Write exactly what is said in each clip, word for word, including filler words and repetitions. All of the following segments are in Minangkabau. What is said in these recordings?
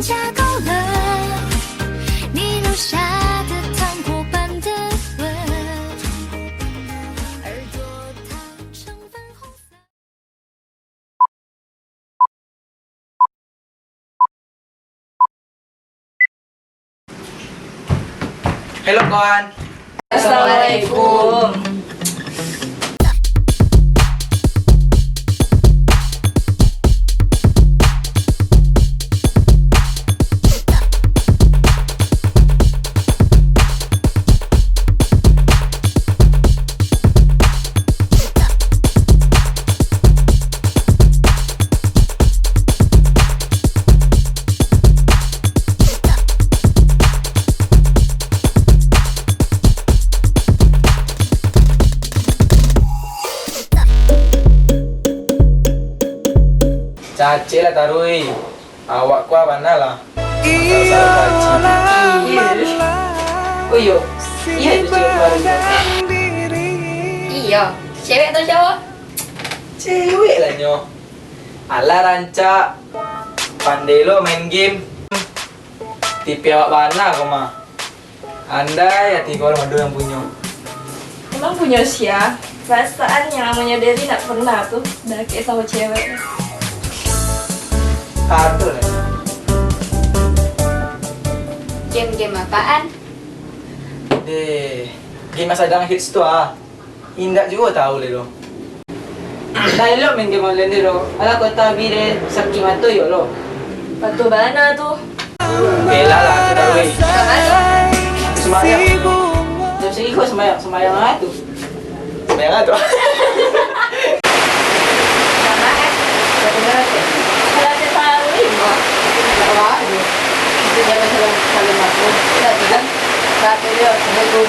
加高了你留下的糖果般的吻，耳朵烫成粉红色。 Hello, kawan. Assalamualaikum. Cacek lah taruih. Awak kuah bana lah. Iyo. Oh iyo. Iyo tu cewek baru. Iyo. Cewek atau cowok? Cewek lah nyo. Alah rancak. Pandai lo main game. Tipe awak bana ko mah. Andai ati ko ado yang punyo. Emang punyo sia? Perasaan yang namonyo Dewi nak pernah tu dakek samo cewek. Aduh lah. Game-game apaan? Deh, game yang sadang hits tu ah. Indak juo tahu lai doh. Lah elok main game online tu doh. Alah kota bi deh, sakik mato yo lo. Patuah bana tu. Bela lah, kita weh. Sumbayang. Jam segi ko sumbayang, sumbayang lah tu. Sumbayang lah tu. Kalau saya tahu ni, tak apa aja. Itu jangan salah, salah masuk. Tidak, tidak. Assalamualaikum.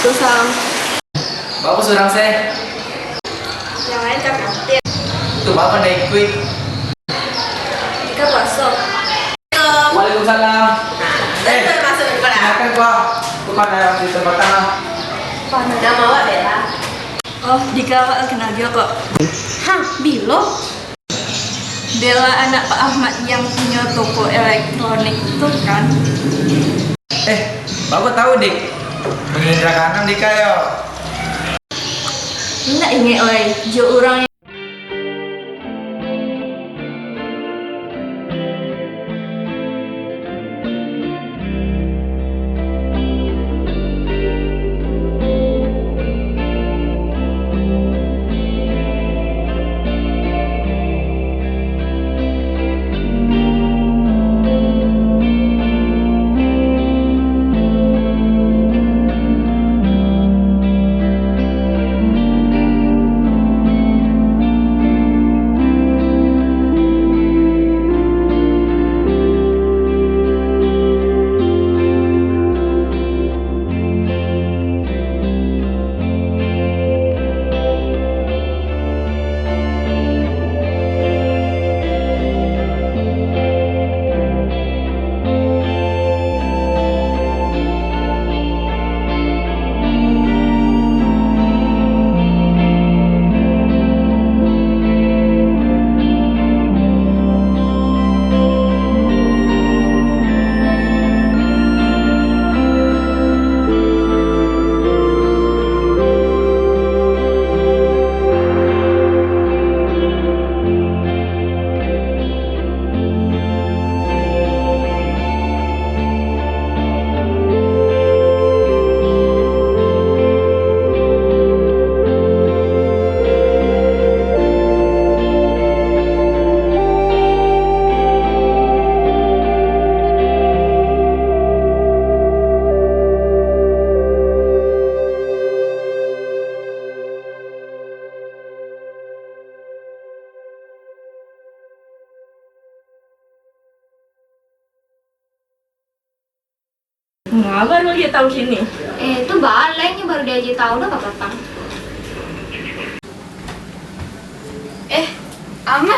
Waalaikumsalam. Baa surang se? Yang lain ka kantin. Tu baa ndak ikuik? Tika puaso. Waalaikumsalam. Eh, masuk dulu lah. Silakan, Pak. Bukan ada di tempat tanah. Nama awak Bella? Oh, Dika awak kenal dia kok. Hah, bilo? Bella anak Pak Ahmad yang punya toko elektronik tu kan? Eh, bagus tahu, Dik. Mengindra kanan Dika yo. Indak ingat, oi, jo urang yang Nga, baru aja tahu kini. Eh, tu baa lai nyo baru diaja tahu dah, Kakak.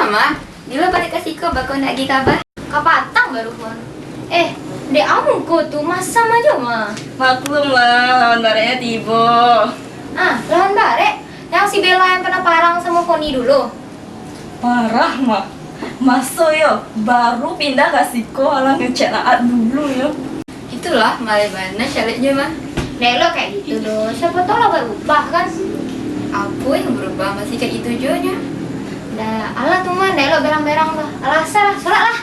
Mah, bilo baliak ka siko, baa kok ndak agiah kaba? Kapatang baru pun. Eh, dek amu ko tu masam ajo mah. Maklum lah, lawan bareknyo tibo. Ah, lawan barek? Yang si Bella yang pernah parang samo Koni dulu? Parah mah. Maso yo, baru pindah ka siko, alah ngecek Naat dulu yo. Itulah, maleh bana calegnya mah. Ndak elok kayak gitu doh. Siapa tahu lah berubah kan? Apa yang berubah, masih kayak gitu jo nya. Dah, alah tu mah, ndak elok berang-berang lah. Alah, salah, solat lah.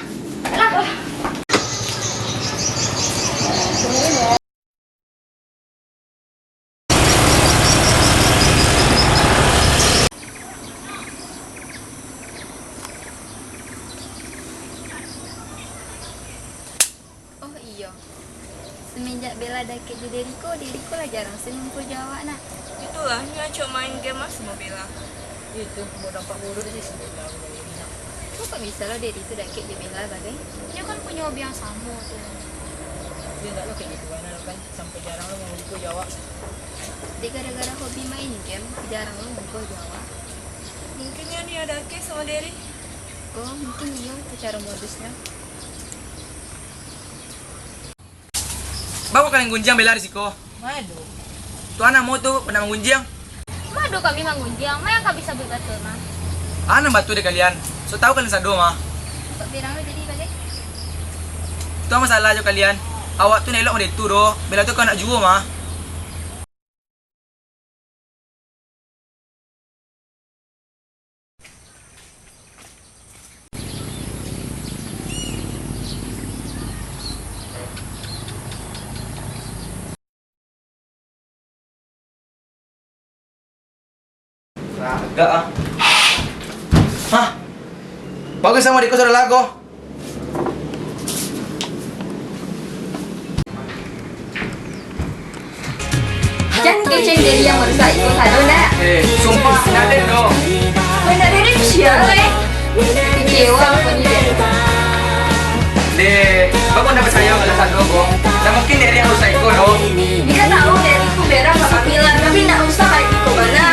Alah. Oh iyo, semenjak Bella dakek jo Derry ko, Derry ko lah jarang se ngumpul jo awak nak. Itulah, nyo acok main game lah samo Bella. Itu, buat dampak buruk sih si Bella ko dari ini nak. Kok bisa lo Derry tu dakek jo Bella bagai? Nyo kan punyo hobi yang samo tu. Tapi ndak lo kayak gitu, Wana, lo kan sampai jarang lo ngumpul jo awak. Dek gara-gara hobi main game, jarang lo ngumpul jo awak. Mungkin nyo ni ado case samo Derry. Oh, mungkin iyo, itu caro modusnyo. Baa kok kalian gunjiang Bella di siko? Mado. Tu anak mo tu pernah manggunjiang? Mado kami manggunjiang, ma yang ka bisa buek batua mah. Anak batua dek kalian, so tau kalian sado mah. Kok berang lo jadi bagai? Tu masalah jo kalian. Awak tu ndak elok model tu doh. Bella tu kawan nak juo mah. Agak ah. Hah? Bagus samo dek ko saudara ko. Jan kecek Derry yang marusak iko sado ndak? Eh, sumpah, ndak ado doh. Kok ndak ado sia, eh? Kecewa aku ni, Derry. Dek, baa kok ndak picayo kalau sado ko? Ndak mungkin Derry yang rusak iko doh. Dek tahu Derry tu berang ka Camila, tapi ndak usah kayak iko bana.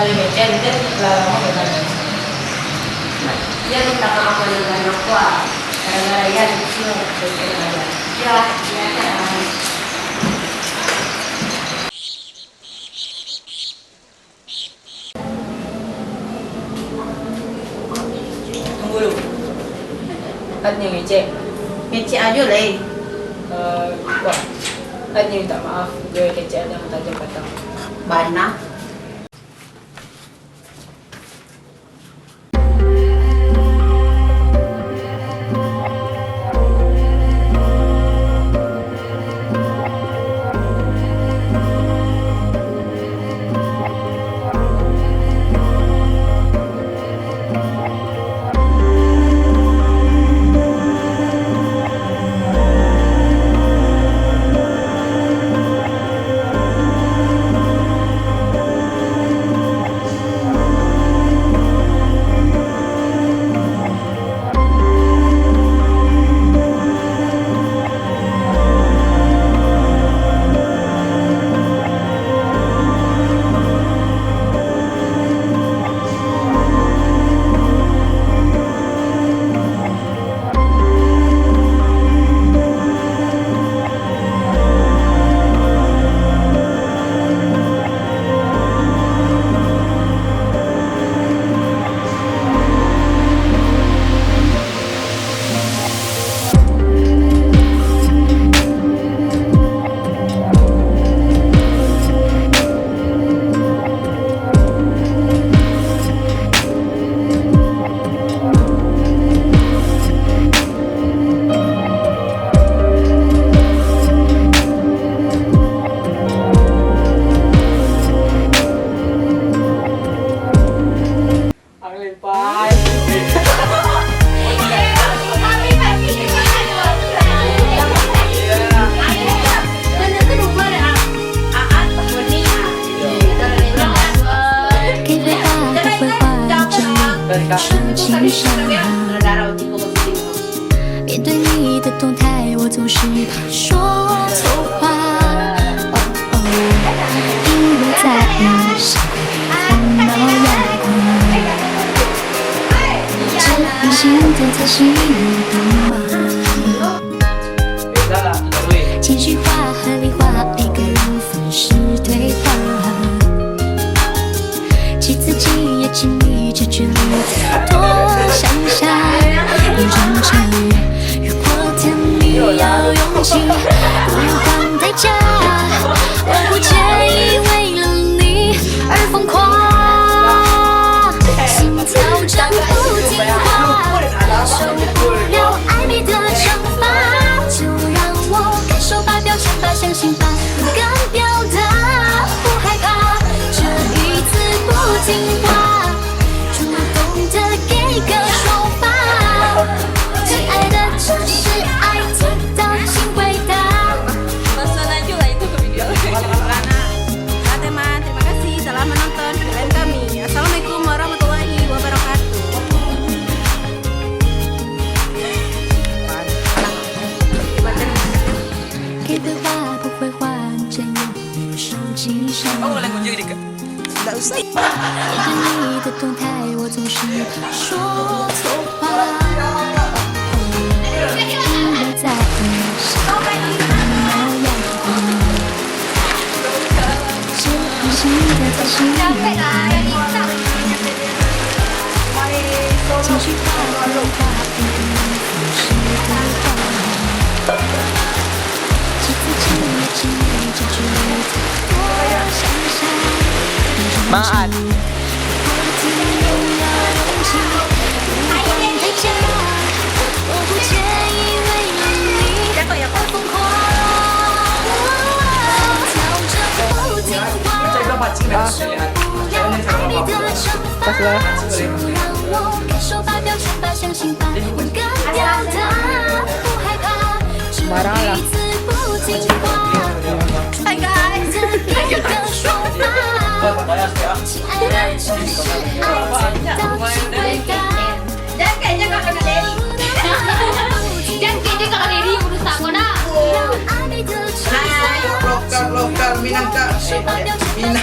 Kalau becek, becek lah lama berlalu. Dia minta maaf pada banyak kuah. Gara-gara dia kecil, becek lah. Ya, ya, ya. Tunggu dulu. Ati ngecek. Ngecek ajo lai. Eh, wah. Ati minta maaf, gue kecek ati yang tajam patang. Bana. Teman, terima kasih telah menonton film kami. Assalamualaikum warahmatullahi wabarakatuh. Maaf. Pas lah. Sembarang lah. Hai guys. Jangan kayak jangan kena diri. Jangan kayak jangan kena diri, urusan kau nak. Lokal, lokal, Minang, Kak. Minang.